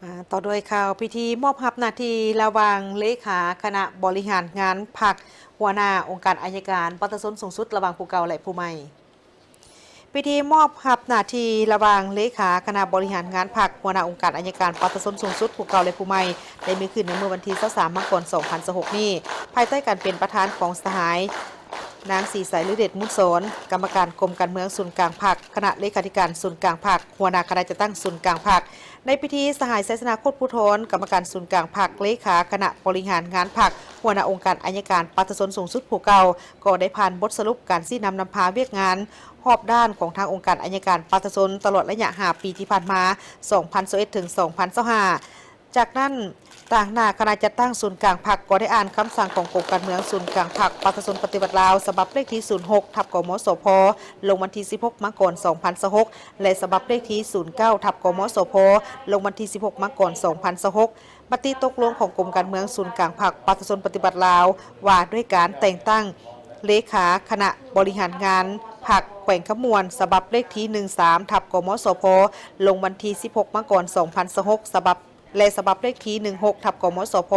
ອ່າ ຕໍ່ດ້ວຍຂ່າວພິທີມອບຮັບໜ້າທີ່ລະຫວ່າງເລຂາຄະນະບໍລິຫານງານພັກ, ຫົວໜ້າອົງການໄອຍະການປະຊາຊົນສູງສຸດລະຫວ່າງຜູ້ເກົ່າ ແລະ ຜູ້ໃໝ່. ພິທີມອບຮັບໜ້າທີ່ລະຫວ່າງເລຂາຄະນະບໍລິຫານງານພັກ, ຫົວໜ້າອົງການໄອຍະການປະຊາຊົນສູງສຸດຜູ້ເກົ່າ ແລະ ຜູ້ໃໝ່ ໄດ້ມີຂຶ້ນໃນມື້ວັນທີຊາວສາມ ມັງກອນ ສອງພັນຊາວຫົກນີ້ ພາຍໃຕ້ການເປັນປະທານຂອງສະຫາຍ ນາງ ສີໄສ ລືເດດມູນສອນ ກຳມະການກົມການເມືອງສູນກາງພັກ, ຄະນະເລຂາທິການສູນກາງພັກ, ຫົວໜ້າຄະນະຈັດຕັ້ງສູນກາງພັກ. ໃນພິທີ ສະຫາຍ ໄຊຊະນະ ໂຄດພູທອນ ກຳມະການສູນກາງພັກ, ເລຂາຄະນະບໍລິຫານງານພັກ, ຫົວໜ້າອົງການໄອຍະການປະຊາຊົນສູງສຸດຜູ້ເກົ່າ ກໍໄດ້ຜ່ານບົດສະຫຼຸບການຊີ້ນຳນຳພາວຽກງານຮອບດ້ານຂອງທາງອົງການໄອຍະການປະຊາຊົນ ຕະຫຼອດໄລຍະຫ້າປີທີ່ຜ່ານມາ ສອງພັນຊາວເອັດ ເຖິງ ສອງພັນຊາວຫ້າ. ຈາກນັ້ນ, ຕາງໜ້າຄະນະຈັດຕັ້ງສູນກາງພັກກໍໄດ້ອ່ານຄຳສັ່ງຂອງກົມການເມືອງສູນກາງພັກປະຊາຊົນປະຕິວັດລາວ ສະບັບເລກທີສູນຫົກ ທັບ ກມສພ ລົງວັນທີສິບຫົກ ມັງກອນ ສອງພັນຊາວຫົກ ແລະ ສະບັບເລກທີສູນເກົ້າ ທັບ ກມສພ ລົງວັນທີສິບຫົກ ມັງກອນ ສອງພັນຊາວຫົກ, ມະຕິຕົກລົງຂອງກົມການເມືອງສູນກາງພັກປະຊາຊົນປະຕິວັດລາວ ວ່າດ້ວຍການແຕ່ງຕັ້ງເລຂາຄະນະບໍລິຫານງານພັກແຂວງຄຳມ່ວນ ສະບັບເລກທີໜຶ່ງສາມ ທັບ ກມສພ ລົງວັນທີສິບຫົກ ມັງກອນ ສອງພັນຊາວຫົກ ສະບັບ ແລະ ສະບັບເລກທີໜຶ່ງຫົກ ທັບ ກມສພ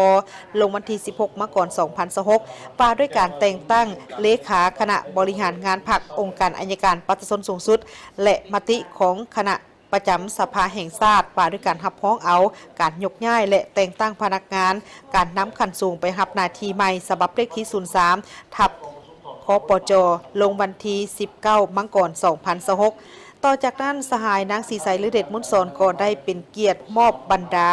ລົງວັນທີສິບຫົກ ມັງກອນ ສອງພັນຊາວຫົກ ວ່າດ້ວຍການແຕ່ງຕັ້ງເລຂາຄະນະບໍລິຫານງານພັກ ອົງການໄອຍະການປະຊາຊົນສູງສຸດ ແລະ ມະຕິຂອງຄະນະປະຈຳສະພາແຫ່ງຊາດ ວ່າດ້ວຍການຮັບຮອງເອົາການຍົກຍ້າຍ ແລະ ແຕ່ງຕັ້ງພະນັກງານການນຳຂັ້ນສູງໄປຮັບໜ້າທີ່ໃໝ່ ສະບັບເລກທີສູນສາມ ທັບ ຄປຈ ລົງວັນທີສິບເກົ້າ ມັງກອນ ສອງພັນຊາວຫົກ. ຕໍ່ຈາກນັ້ນ, ສະຫາຍນາງ ສີໄສ ລືເດດມູນສອນ ກໍໄດ້ເປັນກຽດມອບບັນດາ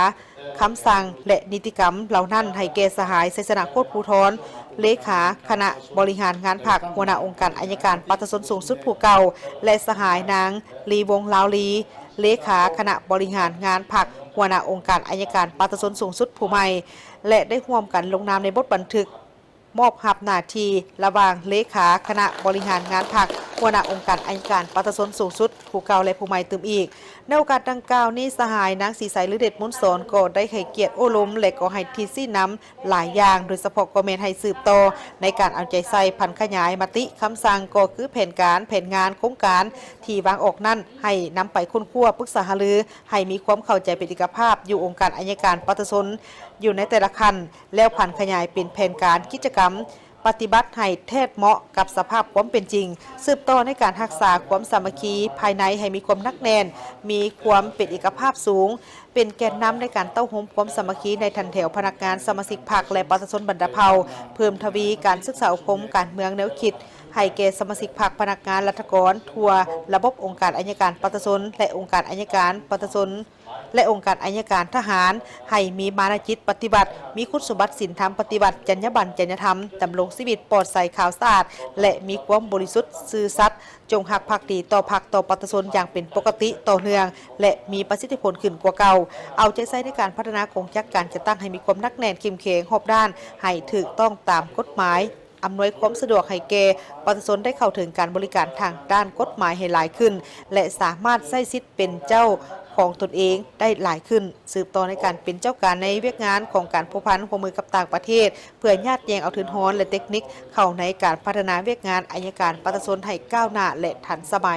ຄຳສັ່ງ ແລະ ນິຕິກຳເຫຼົ່ານັ້ນໃຫ້ແກ່ສະຫາຍ ໄຊຊະນະ ໂຄດພູທອນ ເລຂາຄະນະບໍລິຫານງານພັກ, ຫົວໜ້າອົງການໄອຍະການປະຊາຊົນສູງສຸດຜູ້ເກົ່າ ແລະ ສະຫາຍນາງ ລີວົງ ລາວລີ ເລຂາຄະນະບໍລິຫານງານພັກ, ຫົວໜ້າອົງການໄອຍະການປະຊາຊົນສູງສຸດຜູ້ໃໝ່ ແລະ ໄດ້ຮ່ວມກັນລົງນາມໃນບົດບັນທຶກ ມອບຮັບໜ້າທີ່ລະຫວ່າງເລຂາຄະນະບໍລິຫານງານພັກ, ຫົວໜ້າອົງການໄອຍະການປະຊາຊົນສູງສຸດຜູ້ເກົ່າ ແລະ ຜູ້ໃໝ່ຕື່ມອີກ. ໃນໂອກາດດັ່ງກ່າວນີ້, ສະຫາຍນາງ ສີໄສ ລືເດດມູນສອນ ກໍໄດ້ໃຫ້ກຽດໂອ້ລົມ ແລະ ກໍໃຫ້ທິດຊີ້ນຳຫຼາຍຢ່າງ, ໂດຍສະເພາະກໍແມ່ນໃຫ້ສືບຕໍ່ໃນການເອົາໃຈໃສ່ຜັນຂະຫຍາຍມະຕິຄຳສັ່ງ, ກໍຄືແຜນການ, ແຜນງານ, ໂຄງການທີ່ວາງອອກນັ້ນ ໃຫ້ນຳໄປຄົ້ນຄວ້າ, ປຶກສາຫາລື, ໃຫ້ມີຄວາມເຂົ້າໃຈເປັນເອກະພາບຢູ່ອົງການໄອຍະການປະຊາຊົນຢູ່ໃນແຕ່ລະຂັ້ນ, ແລ້ວຜັນຂະຫຍາຍເປັນແຜນການກິດຈະກຳ ປະຕິບັດໃຫ້ແທດເໝາະກັບສະພາບຄວາມເປັນຈິງ, ສືບຕໍ່ໃນການຮັກສາຄວາມສາມັກຄີພາຍໃນໃຫ້ມີຄວາມໜັກແໜ້ນ, ມີຄວາມເປັນເອກະພາບສູງ, ເປັນແກນນຳໃນການເຕົ້າໂຮມຄວາມສາມັກຄີໃນຖັນແຖວພະນັກງານ, ສະມາຊິກພັກ ແລະ ປະຊາຊົນບັນດາເຜົ່າ, ເພີ່ມທະວີການສຶກສາອົບຮົມການເມືອງແນວຄິດໃຫ້ແກ່ສະມາຊິກພັກ, ພະນັກງານ, ລັດຖະກອນທົ່ວລະບົບອົງການໄອຍະການປະຊາຊົນ ແລະ ອົງການໄອຍະການປະຊາຊົນ ແລະ ອົງການໄອຍະການທະຫານ ໃຫ້ມີມານະຈິດປະຕິວັດ, ມີຄຸນສົມບັດສິນທຳປະຕິວັດ, ຈັນຍາບັນ, ຈັນຍາທຳ, ດຳລົງຊີວິດປອດໃສ, ຂາວສະອາດ ແລະ ມີຄວາມບໍລິສຸດ, ຊື່ສັດ, ຈົ່ງຮັກພັກດີຕໍ່ພັກ, ຕໍ່ປະຊາຊົນຢ່າງເປັນປົກກະຕິ, ຕໍ່ເນື່ອງ ແລະ ມີປະສິດທິຜົນຂຶ້ນກວ່າເກົ່າ. ເອົາໃຈໃສ່ໃນການພັດທະນາກົງຈັກການຈັດຕັ້ງໃຫ້ມີຄວາມໜັກແໜ້ນ, ເຂັ້ມແຂງ, ຮອບດ້ານ, ໃຫ້ຖືກຕ້ອງຕາມກົດໝາຍ. ອຳນວຍຄວາມສະດວກໃຫ້ແກ່ປະຊາຊົນໄດ້ເຂົ້າເຖິງການບໍລິການທາງດ້ານກົດໝາຍໃຫ້ຫຼາຍຂຶ້ນ ແລະ ສາມາດໃຊ້ສິດເປັນເຈົ້າຂອງຕົນເອງໄດ້ຫຼາຍຂຶ້ນ. ສືບຕໍ່ໃນການເປັນເຈົ້າການໃນວຽກງານຂອງການພົວພັນຮ່ວມມືກັບຕ່າງປະເທດ ເພື່ອຍາດແຍ່ງເອົາທຶນຮອນ ແລະ ເຕັກນິກເຂົ້າໃນການພັດທະນາວຽກງານໄອຍະການປະຊາຊົນໃຫ້ກ້າວໜ້າ ແລະ ທັນສະໄໝ.